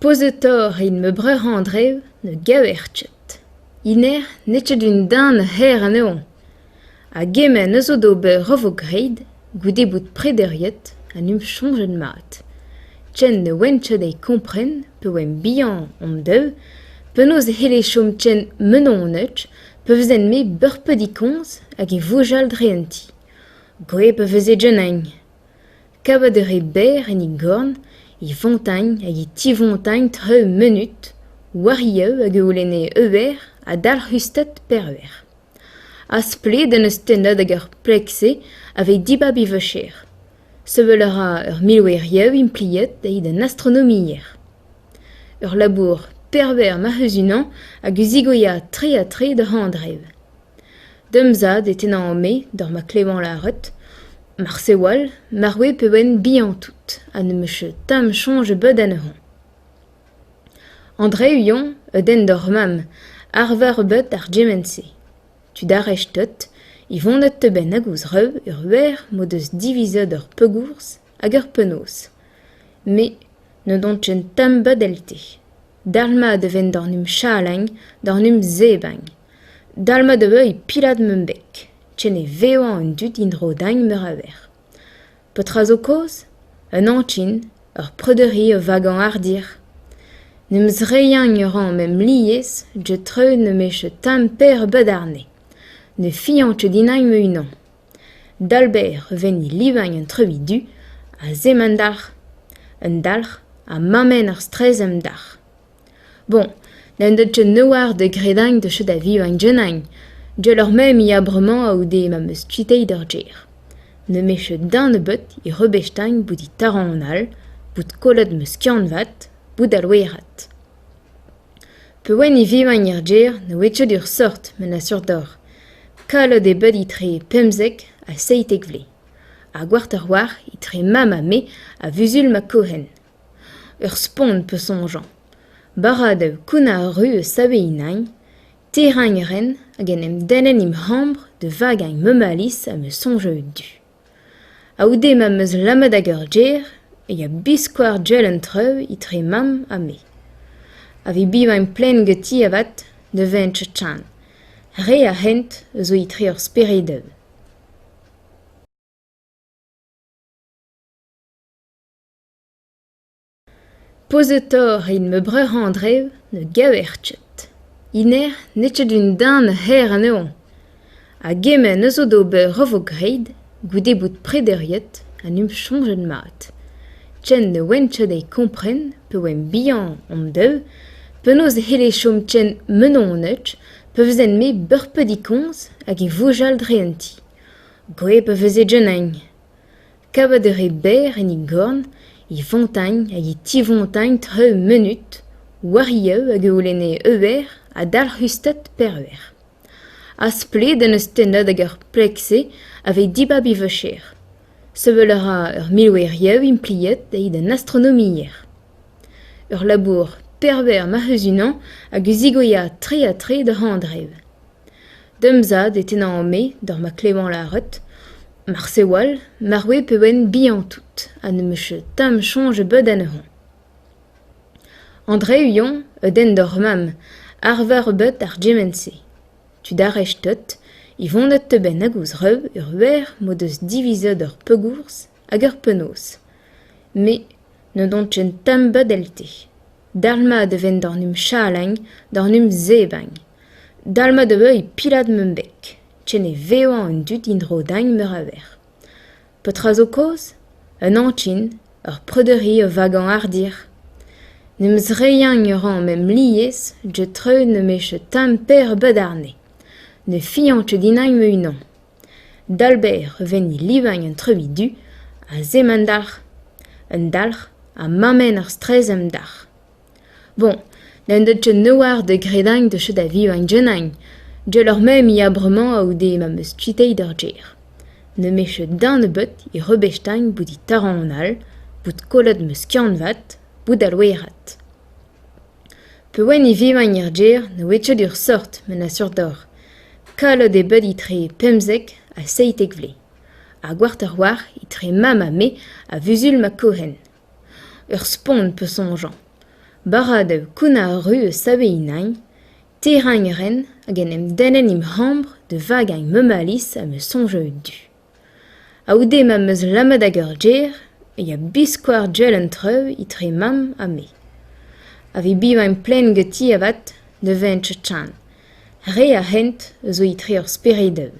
Pozetoc'h int ma breur Andrev ne gaver ket. Hennezh n'eo ket un den her anezhañ. Ha gement a zo d'ober a vo graet goude bout prederiet ha n'omp soñjet mat. Ken ne oan ket e kompren pe oamp bihan hon-daou penaos e c'helle chom ken menonet pa vezen-me beurped e komz hag e voujal dre an ti. Gwez pa veze ganin. Kavet e rae berr en e gorn, e vontagn hag e tivontagn traoù munut, war-yaou hag e c'houlenne ober ha dalc'husted perver. Ha splet en deus tennet hag ar pleg-se a vez dibab e vacher. Sevel a ra ur milouer-yaou implijet evit an astronomier. Ur labour perver ma c'heus unan hag e zigoiañ tre-ha-tre d'ar Andrev. Da'm zad e tennañ-me doc'h ma klevañ lâret marse 'wal marv eo pe oan bihan-tout ha n'em eus ket tamm soñj ebet anezhañ. Andrev eo un den d'hor mamm, arvar ebet ar gement-se. Tud arrestet, e vonet da benn hag o zrev ur wech m'o deus divizet ur pegourz hag ur penaos. Me ne don ket tamm ebet èlte. Dalc'hmat e ven d'an um chalañ, d'an um zebriñ. Dalc'hmat e vo e pilat ma beg, ken e vevañ an dud en-dro din meur a wech. Petra zo kaoz ? Un añchin, ur predeuri o vagañ àr-dir. N'em zreiñ a ran mem lies get traoù n'em eus ket tamm per ebet àrne. Ne fiañ ket din ma-unan. Dalbert e ven e livañ an traoù du ha se man dalc'h. Un dalc'h ha mammenn ar stress em dalc'h. Bon, n'en deus ket neoazh da gredañ da chom da vevañ ganin. Gwelloc'h me'm ya bremañ a-c'houde ma 'm eus kuitaet ar gêr. Ne 'm eus ket den ebet e rebechtañ bout e taranal, bout kollet ma skiant-vat, bout alwerat. Pa oan e vevañ er gêr ne oa ket ur sort, m'en asur deoc'h. Kalet eo bet etre 15 ha 17 vloaz. Ar gwarter oar etre mamm ha me a vuzul ma kohen. Ur spont pe soñjañ. Barradoù kounnar ru eus Saveinañ, terriñ a ren hag en em dennen em c'hambr da vagañ ma maliz ha ma soñjoù du. A-c'houde ma 'm eus lammet ag ur gêr e ya biskoazh gwell an traoù etre mamm ha me. A-vez bihan plaen ganti avat ne vent ket ken. Re a hent zo etre hor speredoù. Pozetoc'h int ma breur Andrev ne gaver ket. Hennezh n'eo ket un den her anezhañ. Ha gement a zo d'ober a vo graet goude bout prederiet ha n'omp soñjet mat. Ken ne oan ket e kompren pe oamp bihan hon-daou penaos e c'helle chom ken menonet pa vezen-me beurped e komz hag e voujal dre an ti. Gwez pa veze ganin. Kavet e rae berr en e gorn, e vontagn hag e tivontagn traoù munut, war-yaou hag e c'houlenne ober ha dalc'husted perver. Ha splet en deus tennet ag ar pleg-se a vez dibab e vacher. Sevel a ra ur milouer-yaou implijet evit an astronomier. Ur labour perver ma c'heus unan hag e zigoiañ tre-ha-tre d'ar Andrev. Da'm zad e tennañ-me doc'h ma klevañ lâret marse 'wal marv eo pe oan bihan-tout ha n'em eus ket tamm soñj ebet anezhañ. Andrev eo un den d'hor mamm, arvar ebet àr gement-se. Tud arrestet, e vonet da benn hag o zrev ur wech m'o deus divizet ur pegourz hag ur penaos. Me ne don ket tamm ebet èlte. Dalc'hmat e ven d'an um chalañ, d'an um zebriñ. Dalc'hmat e vo e pilat ma beg, ken e vevañ an dud en-dro din meur a wech. Petra zo kaoz ? Un añchin, ur predeuri o vagañ àr-dir. N'em zreiñ a ran mem lies get traoù n'em eus ket tamm per ebet àrne. Ne fiañ ket din ma-unan. Dalbert e ven e livañ an traoù du ha se man dalc'h. Un dalc'h ha mammenn ar stress em dalc'h. Bon, n'en deus ket neoazh da gredañ da chom da vevañ ganin. Gwelloc'h me'm ya bremañ a-c'houde ma 'm eus kuitaet ar gêr. Ne 'm eus ket den ebet e rebechtañ bout e taranal, bout kollet ma skiant-vat, bout alwerat. Pa oan e vevañ er gêr ne oa ket ur sort, m'en asur deoc'h. Kalet eo bet etre 15 ha 17 vloaz. Ar gwarter oar etre mamm ha me a vuzul ma kohen. Ur spont pe soñjañ. Barradoù kounnar ru a save hinañ, terriñ a ran hag en em dennen em c'hambr da vagañ ma maliz ha ma soñjoù du. A-c'houde ma 'm eus lammet ag ur gêr e ya biskoazh gwell an traoù etre mamm ha me. A-vez bevañ plaen ganti avat ne vez ket ken. Re a hent zo etre hor speredoù.